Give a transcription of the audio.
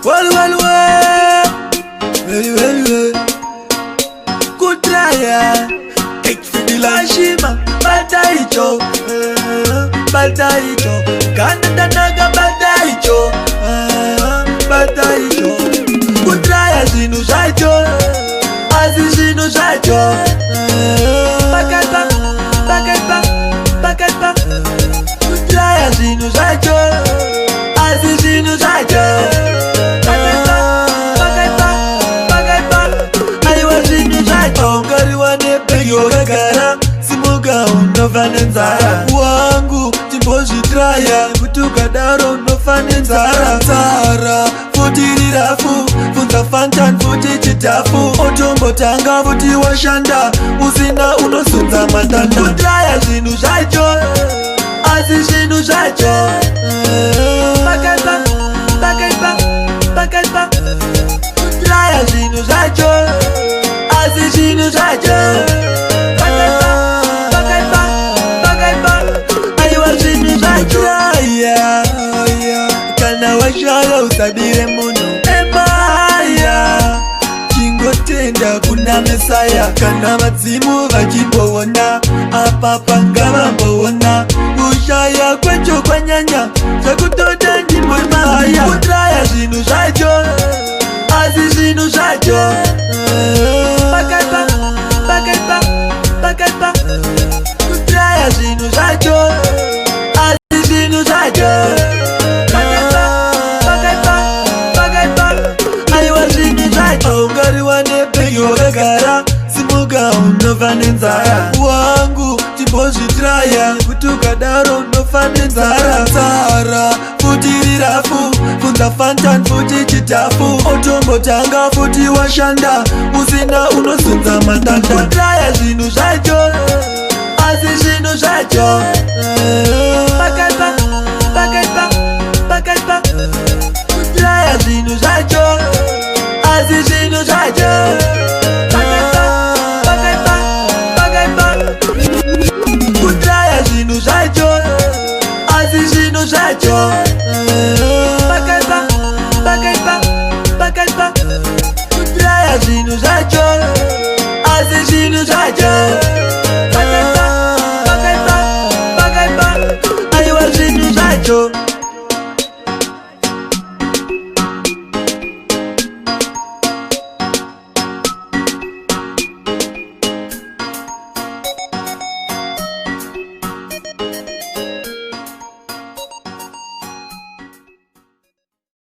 Well, well, well. Well, well, well. Kutraya. Take for the lashima. Bata icho. Bata icho. Kana tanaga bata icho. Bata icho. Kutraya zvinhu zvacho. Asi zvinhu zvacho. Pakaipa, pakaipa, pakaipa. Kutraya zvinhu zvacho. Asi zvinhu zvacho. Pakaipa, pakaipa, pakaipa. Aiwa, zvinhu zvacho. Ungariwa nebhegi wakagara, simuka, unofa nenzara. Wangu, chimbozvitraya, kuti ukadaro unofa nenzara. Nzara futi rirafu, funza fantan futi chitafu, otombotanga futi washanda, usina unosunza matanda. Kutraya zvinhu zvacho, asi zvinhu zvacho. Pakaipa, pakaipa, pakaipa. Kutraya zvinhu zvacho, asi zvinhu zvacho. Pakaipa, pakaipa, pakaipa. Aiwa, zvinhu zvacho. Traya, kana washaya usabire munhu emaya. Chingotenda kuna Mesaya. Kana vadzimu vachimboona apa, pangavamboona kushaya kwacho kwanyanya zvekutoda ndimbo mahaya. Kutraya zvinhu zvacho, asi zvinhu zvacho. Pakaipa, pakaipa, pakaipa. Kutraya zvinhu zvacho, asi zvinhu zvacho. Pakaipa, pakaipa, pakaipa. Aiwa, zvinhu zvacho. Ungariwa nebhegi wakagara, simuka, unofa nenzara. Wangu, chimbozvitraya, kuti ukadaro unofa nenzara. Nzara futi rirafu, funza fantan futi chitafu, otombotanga futi washanda, usina unosunza matanda. Kutraya zvinhu zvacho, asi zvinhu zvacho. Pakaipa.